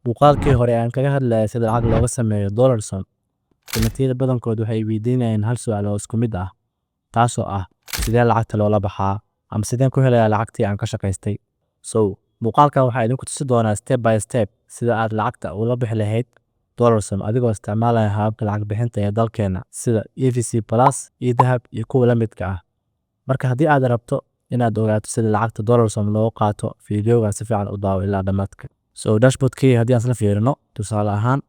Muuqaalkii hore aan kaga hadlayay sida lacag looga sameeyo Dollarsom, commentiyada badankood waxay weydiinayeen hal su'aal oo isku mid ah, taasoo ah: sidee lacagta loola baxaa ama sideen ku helayaa lacagtii aan ka shaqaystay? So muuqaalkan waxaa idinku tusi doonaa step by step sida aad lacagta ula bixi lahayd Dollarsom adigoo isticmaalaya hababka lacag bixinta ee dalkeena sida EVC Plus, eDahab iyo kuwa la midka ah. Marka haddii aad rabto inaad ogaato sida lacagta Dollarsom looga qaato, fiidiyowgan si fiican u daawo ilaa dhammaadka. So dashboardkeyga haddii aan isla fiirino, tusaale ahaan,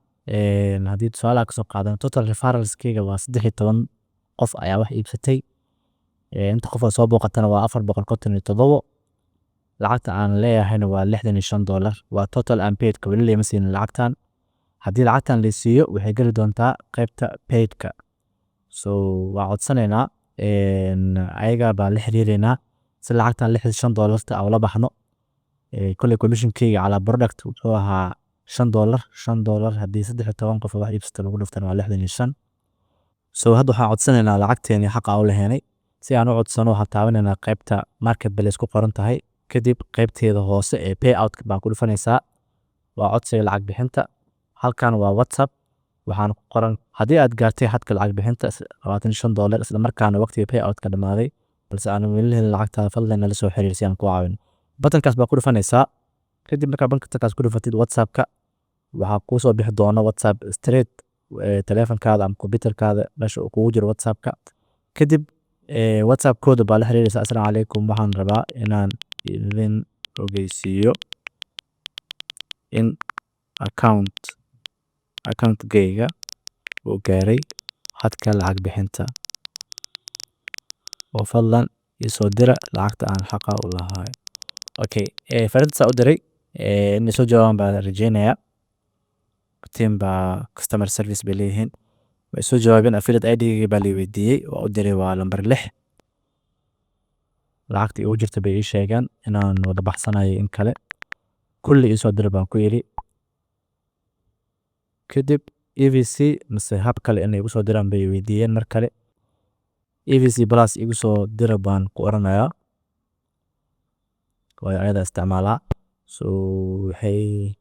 haddii tusaalaha kasoo qaadano, total referralskeyga waa 13 qof ayaa wax iibsatay. Inta qof oo soo booqatana waa 457. Lacagta aan leeyahayna waa $65. Waa total unpaidka, weli lama siinin lacagtan. Haddii lacagtan la siiyo, waxay geli doontaa qaybta paidka. So waa codsanaynaa, ayaga baan la xiriireynaa si lacagtan $65-ta aan ula baxno. Kolley commissionkeyga calaa product wuxuu ahaa $5. $5 haddii 13 qof oo wax iibsata lagu dhuftana waa 65. So hadda waxaan codsanaynaa lacagteeni xaqa aan u lahaynay. Si aan u codsano, waxaan taabanaynaa qaybta marketplace ku qoran tahay, kadib qaybteeda hoose ee payout baan ku dhufanaysaa. Waa codsiga lacag bixinta. Halkan waa WhatsApp. Waxaan ku qoran: haddii aad gaartay xadka lacag bixinta $25, isla markaana waqtiga payout ka dhamaaday, balse aan weli helin lacagtaada, fadlan nala soo xiriir si aan kuu caawino. Buttonkaas baa ku dhufanaysaa. Kadib markaa buttonkaas ku dhufatid, WhatsAppka waxaa kuu soo bixi doona WhatsApp straight taleefankaada ama computerkaada meesha uu kugu jiro WhatsAppka. Kadib WhatsAppkooda baa la xiriiraysaa: "Assalaamu calaykum, waxaan rabaa inaan idin ogeysiiyo in accountkeyga uu gaaray xadka lacag bixinta oo fadlan ii soo dira lacagta aan xaqa u lahaay." Okay, fariintaas u diray, inay soo jawaabaan baan rajeynayaa. Team baa customer service bay leeyihiin, way soo jawaabeen. Affiliate ID baa la weydiiyey, waa u diray, waa lambar 6. Lacagta igu jirta bay ii sheegeen inaan wada baxsanayo in kale. Kulli ii soo dir baan ku yidhi. Kadib EVC mise hab kale inay igu soo diraan bay weydiiyeen. Mar kale EVC Plus igu soo dira baan ku oranayaa, waayo ayadaa isticmaalaa. So waxaan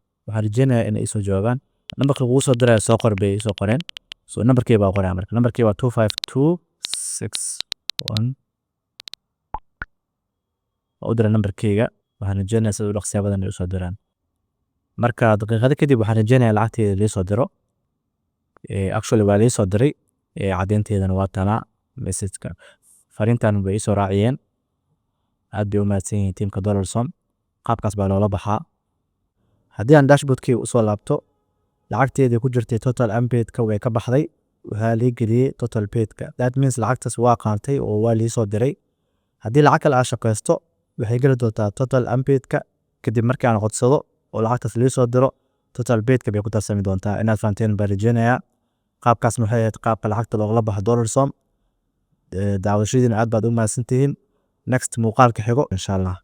rajeynayaa inay isoo jawaabaan. "Nambarka kugu soo diraya soo qor" bay isoo qoreen. So nambarkii baa qoraya. Marka nambarkii waa 25261. Waa u diray nambarkeyga. Waxaan rajeynayaa sida u dhaqsiya badan inay usoo diraan. Marka daqiiqado kadib waxaan rajeynayaa lacagteeda liisoo diro. Actually waa liisoo diray, caddeynteedana waa tanaa. Messageka, fariintan bay isoo raaciyeen. Aad bay u mahadsan yihiin tiimka Dollarsom. Qaabkaas baa loola baxaa. Haddii aan dashboardkeyga usoo laabto, lacagteedii ku jirtay total unpaidka way ka baxday, waxaa lii geliyey total paidka. That means lacagtaas waa qaatay oo waa liisoo diray. Haddii lacag kale aad shaqaysto, waxay geli doontaa total unpaidka. Kadib markii aan codsado oo lacagtaas liisoo diro, total paidka bay ku darsami doontaa. Inaad fahanteen baan rajeynayaa. Qaabkaasna waxay ahayd qaabka lacagta loogala baxo Dollarsom. Daawashadiina aad baad u mahadsantihiin. Next muuqaalka xigo, insha Allah.